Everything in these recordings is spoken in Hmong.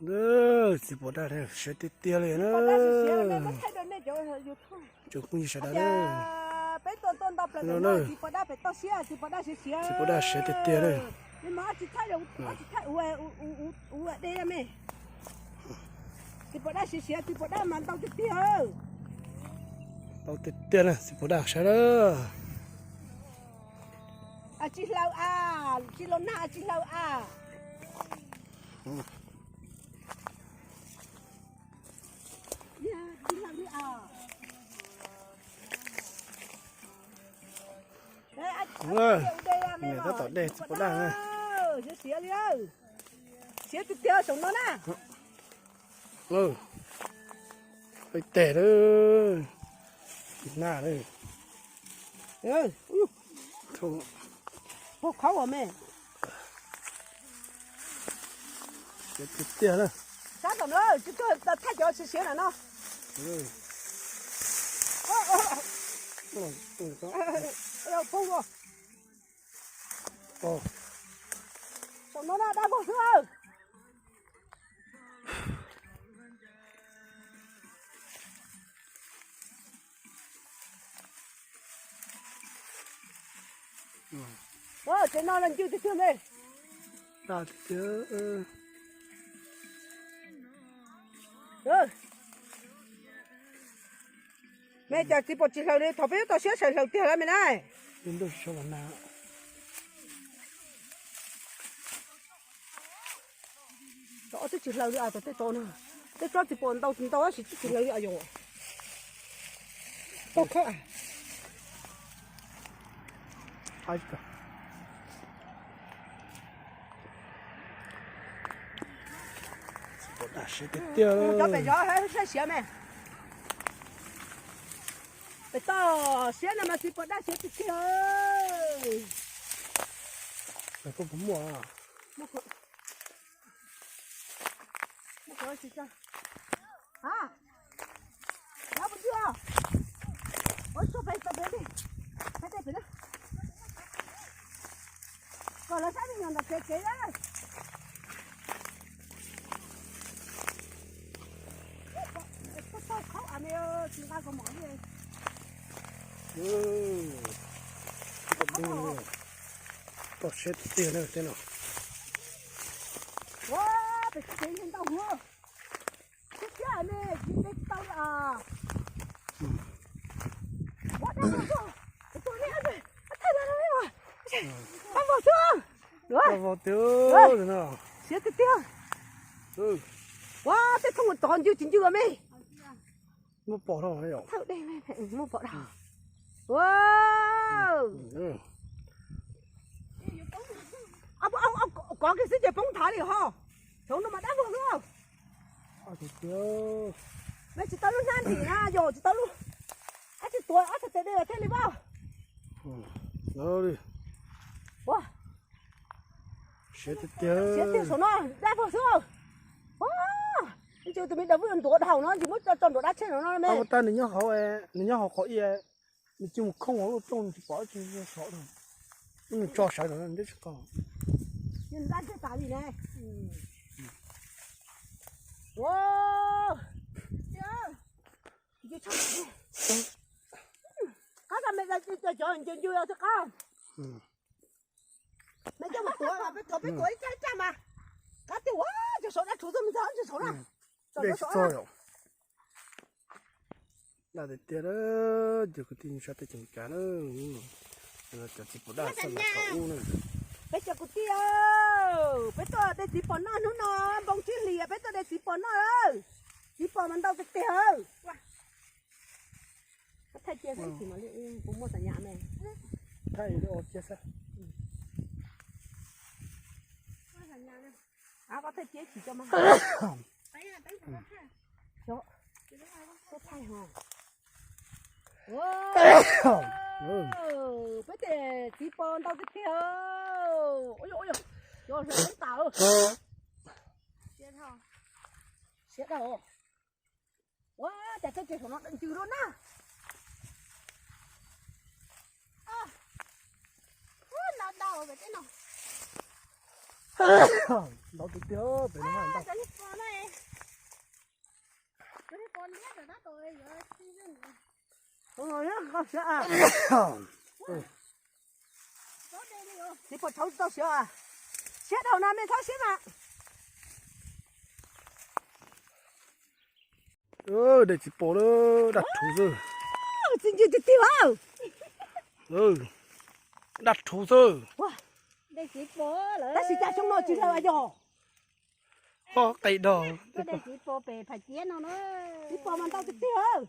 Txiv pos daj siav tiag tiag li na. Tsoom phooj ywg sawv daws, peb tuaj tuaj nto plaws no, txiv pos daj pem toj siab, txiv pos daj siav siav, txiv pos daj siav tiag tiag li. Ua dej me, txiv pos daj siav siav, txiv pos daj mas ntau tiag tiag. Ntau tiag tiag na, txiv pos daj sawv daws. Tsis hlaws a, tsis los nag tsis hlaws a. Tab tom dej txiv pos daj na. Siav tiag tiag saum no na. Peb teg lawm, nag lawm. Pog khaub me. Siav tiag tiag na. Sab tom no tsis tuaj thaij cov siav siav na no. Poob. Saum no na dab vog xwb. Tsev no los ncw tiag tiag me. Me cas txiv pos tsis hlaws li, thaum peb toj siab sawv hlaws tiag lawm me na. Tsis hlaws li, tej tsob txiv pos ntau ntau tab sis tsis hlaws li yom. Tau khawb. Cov pem zov saib siav me. Pem toj siab no mas txiv pos daj siav tiag tiag. Muaj, muaj, muaj. Kom lawv saib me nyuam ntawm kev kev na. Tau khaub a me, tsis nqa kaus mom li. Toj siab tiag tiag na tej no. Ua, pem toj kev ntau huv. Tib siab me tsis nte tsis tau li os. Ua dab vog xwb, tus ne thaij los dab vog xwb. Siav tiag tiag. Ua tej thooj tod ncw tsis ncw me. Muab pom, thawj dej muab pom dab. Ua, kov kiag xwb ces poob thav li ho. Saum no mas dab vog xwb. Me tsis tau lub hnab ntim na yog tsis tau lub. Ab tsis tuav ob txhais tes dej thiaj li vaj. Ua, siav tiag tiag saum no dab vog xwb. Ua, tus me dab vog ntuav dhau no tsis muab tso nruab dab tsheb no no me. Tab nws nyob hauv, nws nyob hauv qhov ib, nws cia mus khooj hauv lub rooj tsis pom tsis sov. Nws tso sawv no nws twb tsis qau. Qab me cov ncw ncw os qab. Me coj mus tuav, peb tuav peb tuav ib caj ib caj mas. Qab tiag ua, cov saum dab rhuv tuaj me ntxhais tsis saum na. Dej tsis txog yom. Daj tiag tiag, ces kwv tij sawv daws tseem cav na. Cov txiv pos daj xaj mas thaum ub na. Peb cov kwv tij, peb tuaj de txiv pos noj hnub no, npoo tsib hlis peb tuaj de txiv pos noj. Txiv pos mas ntau tiag tiag. Koj thaij cia xwb, tsis mam li kuv muaj xas nyas me. Thaij cia xwb. Koj thaij cia tsis tso mas. Koj thaij ho. Peb tej txiv pos ntau tiag tiag. Ua yog, ua yog, yog hlawv tas. Siab dhau. Ua cas tej tsev saum no daj ncw luaj na. Ntau ntau pem tej no. Ntau tiag tiag pem no ntau. Txiv pos tshauv tsis tau siav. Siav dhau na, mej txhob siav mas. Dej txiv pos, daj rhuv xwb. Txiv ntsis tiag tiag. Daj rhuv xwb. Tab sis cas xyoo no tsis hlawv yog. Ob qe dog. Dej txiv pos pem Phaj Ciab no na. Txiv pos mas ntau tiag tiag.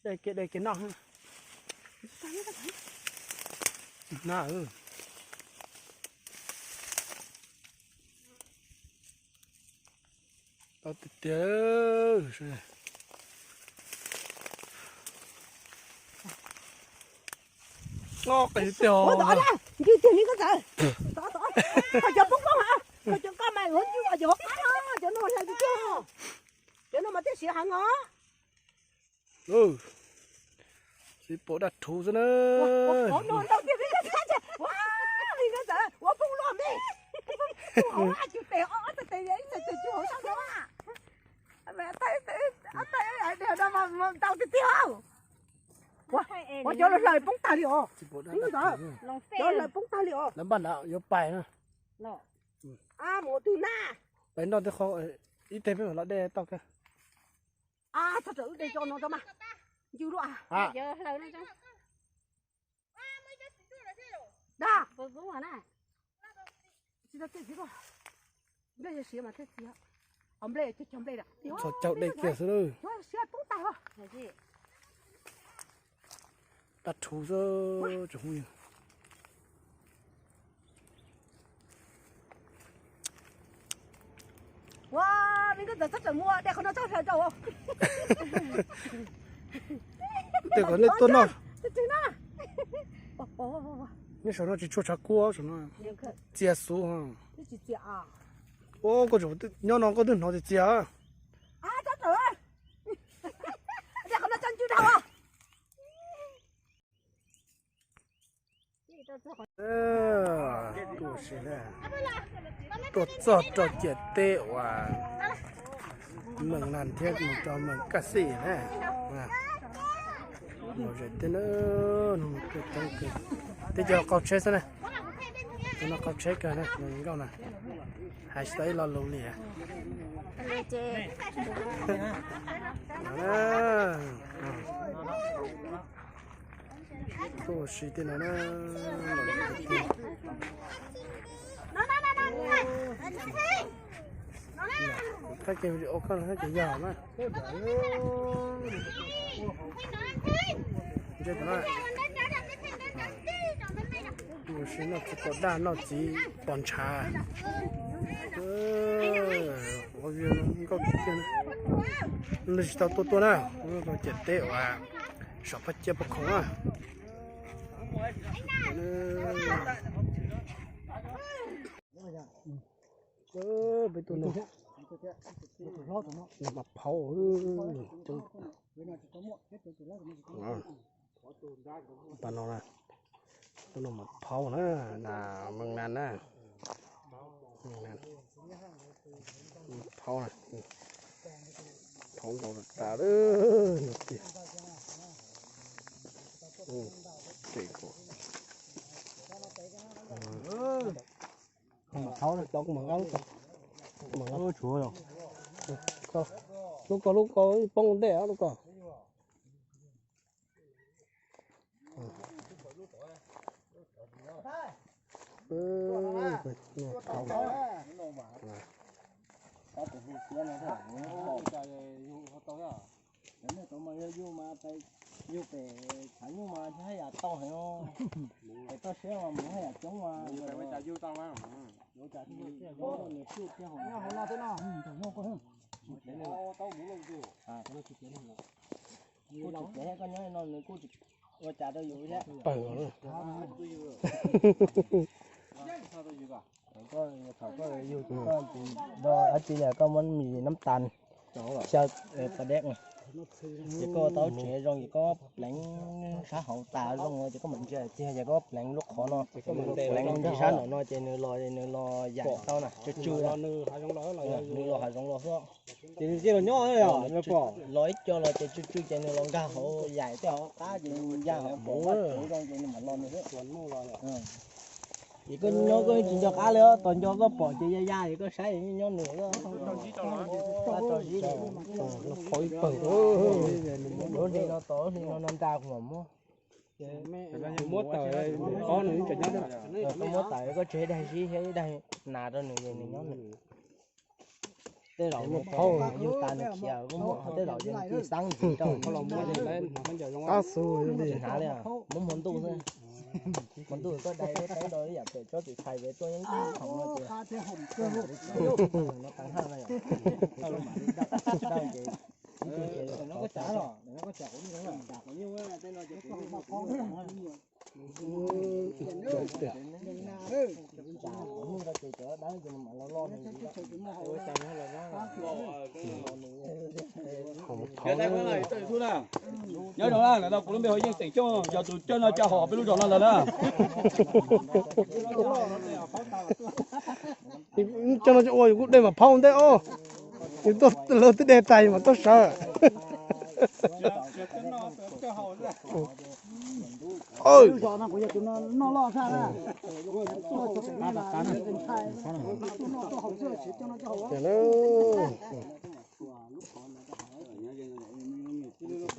Dej kiag, dej kiag noj. Na. Tau tiag tiag. Ua tom na, ncig tiag li koj ntxawm. Tom, tom. Qhov cov poob poob hab, qhov cov koj mas yuav ncig qhov cov qab no, cov no hlawv tiag tiag. Cov no mas thiaj siav heev os. Txiv pos daj rhuv xwb na. Ua poob luaj me. Ua cov hlawv poob tag li os. Cov hlawv poob tag li os. Lawv npaj nram yuav pais na. Mus twg na? Pais nroj tej qho, ib teg peb mam los dej tauj kiag. Txog rawm wb de tso no tso mas. Ncw luaj. Nplej yog siav mas thiaj txias. Nplej cog nplej. Txog caug dej kiag xwb lawm. Siav poob tag. Daj rhuv xwb tsoom phooj ywg. Ua, me nkauj ntxawm txhob rawm mus, de qhov no txhob hlawv rau. De kom nej tuaj noj. Nej saum no tsis tshua tshav kub, saum no txias xuv. Ua, koj nyob no koj twb hnov txias txias. Tuaj txog rau ciam teb uas Meem Nas thiab mus rau Meem Kaj Xij na. Lom zem tiag na, coob kawg. Tej cov qaug tsheb xwb na. Cov no qaug tsheb kawg na, nkauj na. Hais tsis tau ib lo lus li. Tuaj ua si tej no na. Thaij kev video koj thaij kev yog na. Ua si noj txiv pos daj noj txiv pos ntshav. Nkauj tiag tiag. Lawv tsis tau tuaj tuaj na, tuaj ciam teb uas saum Phaj Ciab pos khoom na. Peb tuaj no, no mas phauj, pas no na, tuaj no mas phauj na, na Meej Nas na, phauj na, phauj nkaus tas lawm no tiag. Ces kom thauj cov kuv mam nqa lub ko, lub ko lub ko poob ntej lub ko. Yug pem tshav nyuj mas haj yam tau heev, pem toj siab mas mus haj yam coob mas. Kuj tsis kev thiab, koj nyob no nws kuj tsis ua cas rau yus thiab. Pawg los. Thaum koj yug, koj tsis nrog dab tsi li, koj muab mis nab tas xyaw pas dej. Ces koj tau tsev zoo ces koj pleev sab hauv tas zoo ces koj mam ntsia txiag ces koj pleev lub qhov no, pleev ntsis sab nraum no ces nws los, nws los yaim tau na, tsw tsw, nws los hav zoov los xwb. Ces nws los nyob, los ib co los ces tsw tsw ces nws los nkag hauv yaim tej hauv qab ces nws nkag hauv pom qab tsev zoo ces nws mam los nws xwb. Ces koj nyob koj tsis nco qab li, tos nco koj pom ces ya ya ces koj saib nyob nws. Qhov ib pawg, lub hli no tod, lub hli no no nra kuv mam muab. Muab tawm, koj muab tawm koj tsev daig sib thiab ib daig nas rau nws ces nws nyob nws. Tej zaum nws phaub yug tas nws khiav, koj muab tej zaum ces nws cia li xab ntxiv rau. Qab xu li hnav li, muab hmo ntuj xwb. Hmo ntuj koj dai lub teeb rau ib yam pem tsob tis thais pem tuaj yeeb khoom no ces no tav haj no yom. Ces Nyob zoo na, lawv no kuv lub npe hu Yeej Xeem Xyooj, yog tus coj no coj haus peb lub zos no ntag na. Coj no coj ua yus kuj dej mam phaub ntej os. Yus tuaj lawv twb dej tag yus mam tuaj sawv. Ces na,